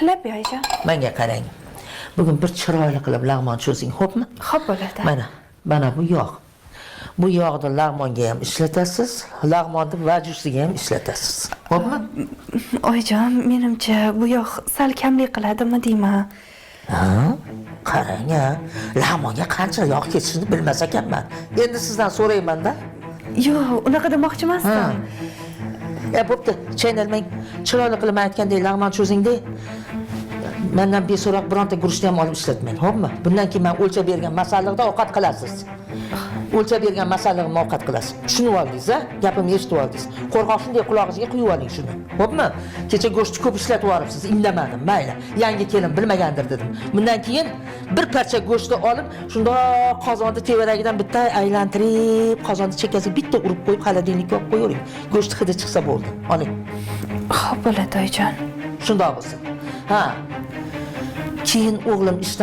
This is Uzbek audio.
Labbay, oyijon. Menga qarang. Bugun bir chiroyli qilib lag'mon cho'zing, xo'pmi? Xo'p bo'ladi. Mana, mana bu yog'. Bu yog'ni lag'monga ham ishlatasiz, lag'monni vajusiga ham ishlatasiz. Xo'pmi? Oyijon, menimcha bu yog' sal kamlik qiladimi deyman. Ha? Qarang a, lag'monga qancha yog' ketishini bilmas ekanman. Endi sizdan so'rayman-da. Yo'q, unaqa demoqchi emasdim. E, bo'pti, chaynalmang. Chiroyli qilib man aytgandek lag'mon cho'zing-da. Mendan beso'roq bironta guruchni ham olib ishlatmang, xo'pmi? Bundan keyin men o'lchab bergan masalliqda ovqat qilasiz. O'lchab bergan masallig'imni ovqat qilasiz. Tushunib oldingiz, a? Gapimni eshitib oldingiz. Qo'rqoq shunday qulog'ingizga quyib oling shuni. Xo'pmi? Kecha go'shtni ko'p ishlatib yuboribsiz, indamadim. Mayli, yangi kelin bilmagandir dedim. Bundan keyin bir parcha go'shtni olib, shundoq qozonni tevaragidan bitta aylantirib, qozonni chekkasiga bitta urib qo'yib, xolodilnikka olib qo'yavering. Go'sht hidi chiqsa bo'ldi. Oling. Xo'p bo'ladi, oyijon. Shundoq bo'lsin. Ha. Keyin o'g'lim ishdan